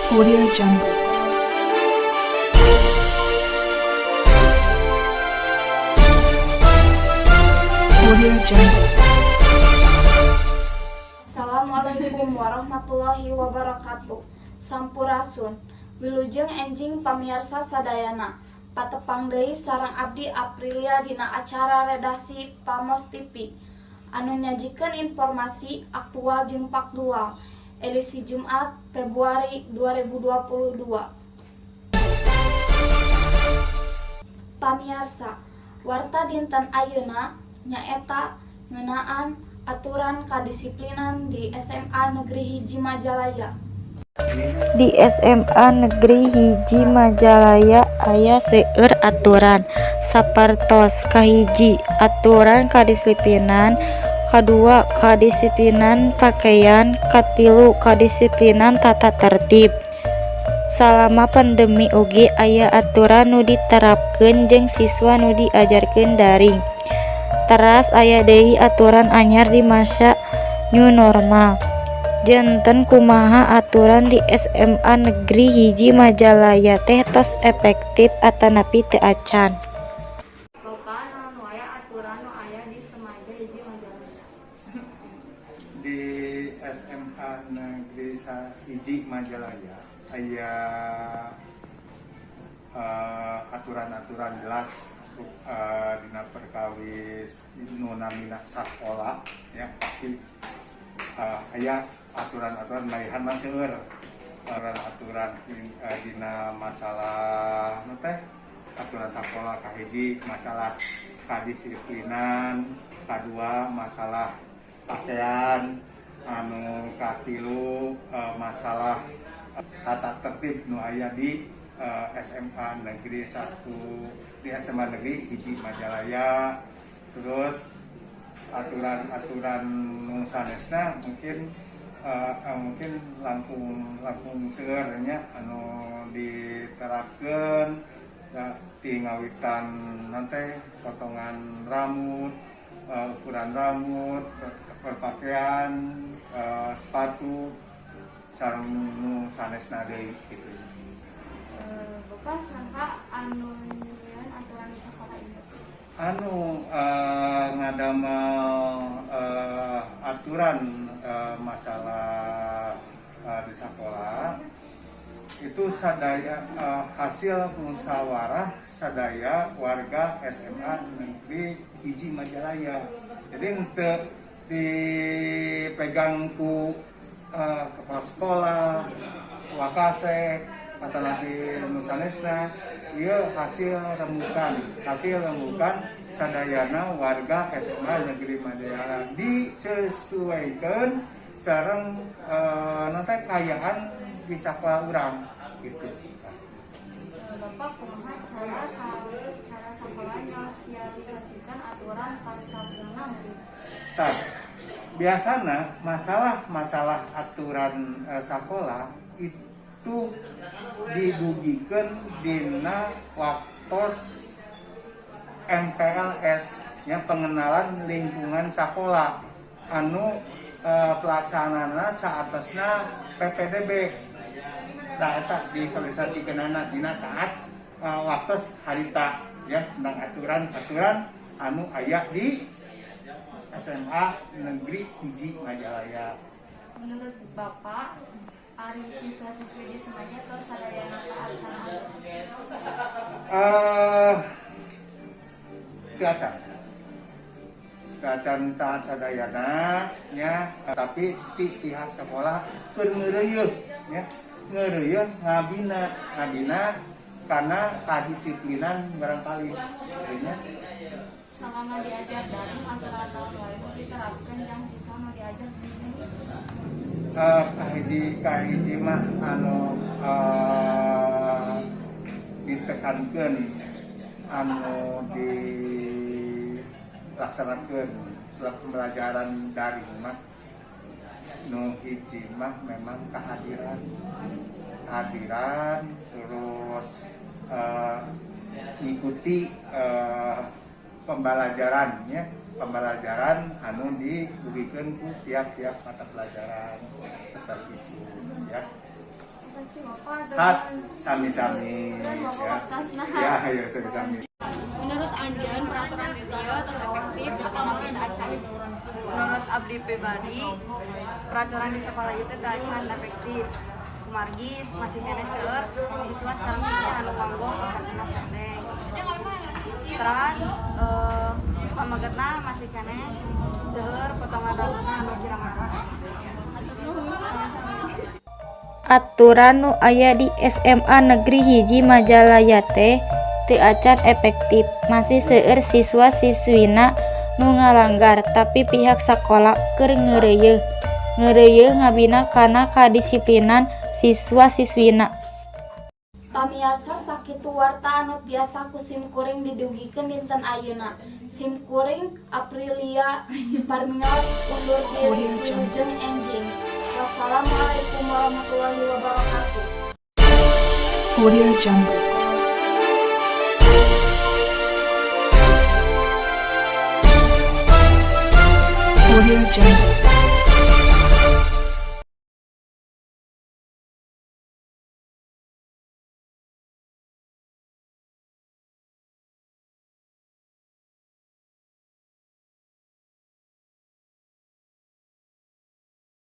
Audio Jungle. Audio Jungle. Assalamualaikum warahmatullahi wabarakatuh. Sampurasun. Wilujeng enjing pamiarsa sadayana. Patepang deui sareng abdi Aprilia dina acara Redaksi Pamos TV anu nyajikeun informasi aktual jeung faktual edisi Jumat, Februari 2022. Pamiarsa, warta dinten ayeuna nyaeta ngeunaan aturan kadisiplinan di SMA Negeri 1 Majalaya. Di SMA Negeri 1 Majalaya aya seueur aturan, sapertos: kahiji, aturan kadisiplinan, kadua, kadisiplinan pakean, katilu, kadisiplinan tata tertib. Salama pandemi oge aya aturan nu diterapkeun jeung siswa nu diajarkeun daring. Teras aya deui aturan anyar di masa new normal. Janten kumaha aturan di SMA Negeri 1 Majalaya teh tos efektif atanapi teu acan? Bapak, naon wae aturan nu aya di SMAJ 1 Majalaya? Di SMA Negeri 1 Majalaya aya aturan-aturan jelas dina perkawis nu namina sakola ya, pasti aya aturan-aturan. Malihan mah seueur aturan-aturan dina masalah nu teh aturan sakola. Kahiji, masalah kadisiplinan, kadua, masalah pakaian, anu katilu, masalah tata tertib nu aya di SMA Negeri 1, di SMA Negeri 1 Majalaya. Terus aturan-aturan nu sanesna mungkin mungkin langkung langkung seueur nya anu diterapkeun ya, ti ngawitan nanti potongan rambut, ukuran rambut, berpakaian, sepatu, sareng nu sanesna deui gitu. Bapak, saha anu nyieun aturan di sekolah ini? Anu ngadamel aturan masalah di sekolah itu sadaya hasil musyawarah sadaya warga SMA Negeri 1 Majalaya. Jadi untuk dipegang ku kepala sekolah, wakasek, atanapi nu sanesna, ieu hasil rembukan sadayana warga SMA Negeri Majalaya, disesuaikan sareng nanti kaayaan di sekolah urang gitu. Bapak, kumaha cara sekolah nyosialisasikan aturan ka sadayana murid? Tah, biasana masalah-masalah aturan sekolah itu didugikan dina waktos MPLS ya, pengenalan lingkungan sekolah anu pelaksanaanna saatosna PPDB. Nah, eta disosialisasikeunana dina saat waktos harita ya, tentang aturan-aturan anu aya di SMA Negeri 1 Majalaya. Menurut Bapak, ari siswa-siswi di SMAJ tos sadayana taat kana aturan? Teu acan. Teu acan taat sadayana nya, tapi ti pihak sekolah keur ngeureuyeuh nya, ngeureuyeuh ngabina, ngabina karena kadisiplinan barangkali nya. Selama diajar daring, aturan naon wae nu diterapkeun jang siswa nu diajar bingung? Kahiji kahiji mah anu ditekankeun, anu dilaksanakeun pembelajaran daring mah nu hiji mah memang kehadiran, kehadiran, terus ngikuti pembelajaran ya, pembelajaran anu diberikan ku tiap-tiap mata pelajaran seperti itu ya. Terima kasih. kasih, Bapak. Hat, sami-sami Dan Bapak ya. waktasna. Ya, ya, sami-sami. Menurut anjeun, peraturan di dieu tos efektif atau teu acan? Menurut abdi pribadi, peraturan di sekolah itu teu acan efektif, kumargi masih keneh seueur siswa sareng siswi anu nganggo kosakata pendek. Terus pamegetna masih keneh seueur potongan rambutna anu kirang arah. Hatur nuhun, sami-sami. Aturan nu aya di SMA Negeri 1 Majalaya teh teu acan efektif, masih seueur siswa siswina nu ngalanggar, tapi pihak sakola keur ngeureuyeuh ngeureuyeuh ngabina kana kadisiplinan siswa siswina. Pamiarsa, sakitu warta anu tiasa ku simkuring didugikeun dinten ayeuna. Simkuring Aprilia Parmios undur diri, wilujeng enjing. Wassalamualaikum warahmatullahi wabarakatuh. Audio Jungle. Audio Jungle.